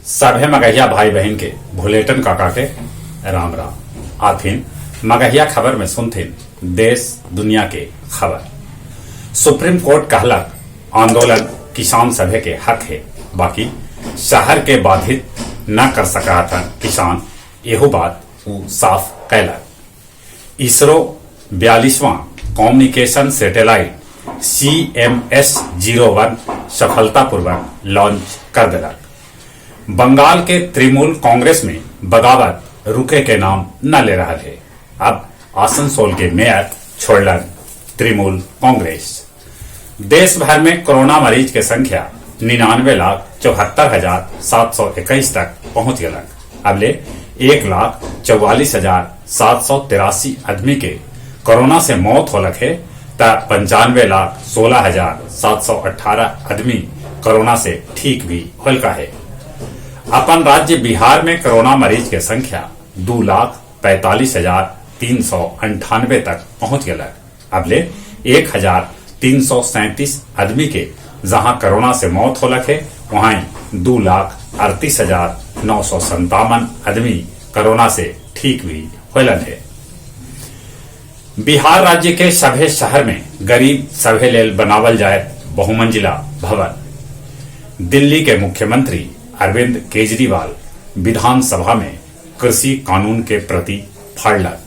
सभे मगहिया भाई बहिन के भुलेटन काका के राम राम। आथिन मगहिया खबर में सुनथिन देश दुनिया के खबर। सुप्रीम कोर्ट कहलक आंदोलन किसान सभे के हक है, बाकी शहर के बाधित न कर सका हथन किसान, एहू बात उ साफ कैलक। इसरो 42वां कम्युनिकेशन सैटेलाइट CMS-01 सफलतापूर्वक लॉन्च कर देलक। बंगाल के तृणमूल कांग्रेस में बगावत रुके के नाम न ले रहा है। अब आसनसोल के मेयर छोड़लन तृणमूल कांग्रेस। देश भर में कोरोना मरीज के संख्या 99,74,721 तक पहुंच गलक। अबले 1,44,783 आदमी के कोरोना से मौत होलक है त 95,16,718 आदमी कोरोना से ठीक भी होलका है। अपन राज्य बिहार में कोरोना मरीज के संख्या 2,45,398 तक पहुंच गलक। अबले 1,337 आदमी के जहां कोरोना से मौत होलक है, वहां 2,38,957 आदमी कोरोना से ठीक भी होलन है। बिहार राज्य के सभे शहर में गरीब सभे लेल बनावल जाए बहुमंजिला भवन। दिल्ली के मुख्यमंत्री अरविंद केजरीवाल विधानसभा में कृषि कानून के प्रति फाड़लक।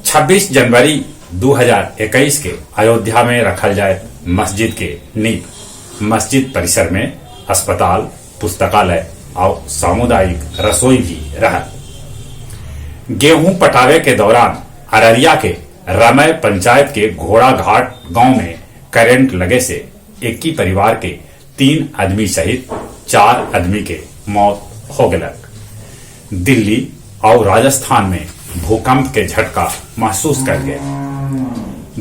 26 जनवरी 2021 के अयोध्या में रखल जाए मस्जिद के नींव। मस्जिद परिसर में अस्पताल, पुस्तकालय और सामुदायिक रसोई भी रहत। गेहूं पटावे के दौरान अररिया के रमय पंचायत के घोड़ाघाट गांव में करंट लगे से एक ही परिवार के 3 आदमी सहित 4 आदमी के मौत हो गलक। दिल्ली और राजस्थान में भूकंप के झटका महसूस कर गए।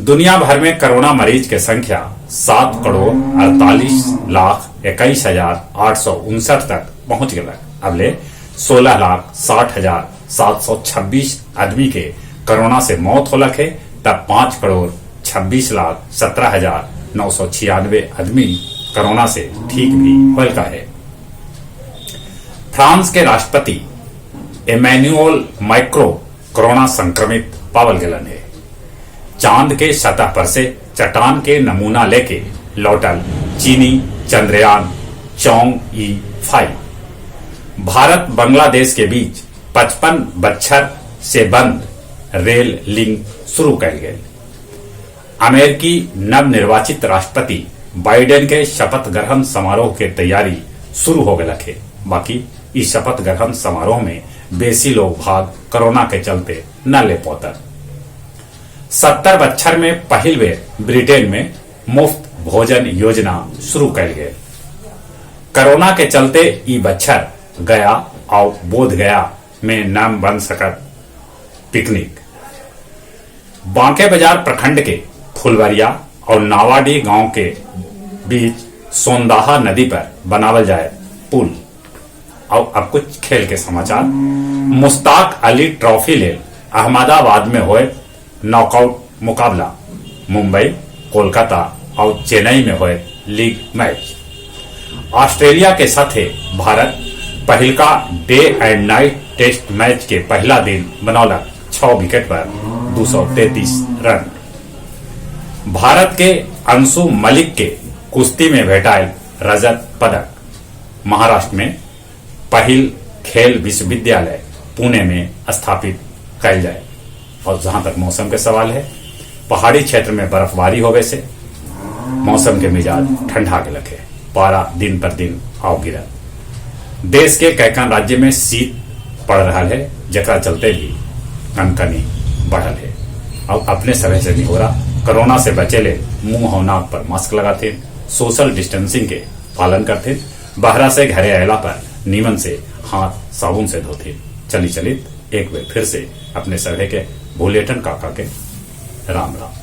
दुनिया भर में कोरोना मरीज के संख्या 7,48,21,859 तक पहुंच गलक। अबले 16,60,726 आदमी के कोरोना से मौत होलक है तब 5,26,17,996 आदमी कोरोना से ठीक भी होलका है। फ्रांस के राष्ट्रपति एमैनुअल मैक्रो कोरोना संक्रमित पावल गलन है। चांद के सतह पर से चट्टान के नमूना लेके लौटल चीनी चंद्रयान चोंग-ई-5। भारत बांग्लादेश के बीच 55 बच्छर से बंद रेल लिंक शुरू कयल गेल। अमेरिकी नवनिर्वाचित राष्ट्रपति बाइडेन के शपथ ग्रहण समारोह के तैयारी शुरू हो गलक है, बाकी इस शपथ ग्रहण समारोह में बेसी लोग भाग कोरोना के चलते न ले पौतन। 70 बच्छर में पहिल बेर ब्रिटेन में मुफ्त भोजन योजना शुरू कयल गेल। कोरोना के चलते ई बच्छर गया और बोध गया में नाम बन सकत पिकनिक। बांके बाजार प्रखंड के फुलवरिया और नावाडी गांव के बीच सोनदाहा नदी पर बनावल जाए पुल। और अब कुछ खेल के समाचार। मुश्ताक अली ट्रॉफी ले अहमदाबाद में होए नॉकआउट मुकाबला। मुंबई, कोलकाता और चेन्नई में होए लीग मैच। ऑस्ट्रेलिया के साथे भारत पहिलका day and night test match के पहला दिन बनौलक 6 विकेट पर 233 रन। भारत के अंशु मलिक के कुश्ती में भेटायल रजत पदक। महाराष्ट्र में पहिल खेल विश्वविद्यालय पुणे में स्थापित कैल जाए। और जहां तक मौसम के सवाल है, पहाड़ी क्षेत्र में बर्फबारी होवे से मौसम के मिजाज ठंडा गलक है। पारा दिन पर दिन आव गिरत। देश के कैकन राज्य में शीत पड़ रहा है, जकरा चलते भी कनकनी बढ़ल है। और अपने समय से नहीं हो रहा कोरोना से बचे ले मुंह और नाक पर मास्क लगाते, सोशल डिस्टेंसिंग के पालन करते, बहरा से घरे आयला पर नीमन से हाथ साबुन से धोते। चली चलित एक बार फिर से अपने सभे के भुलेटन काका के राम राम।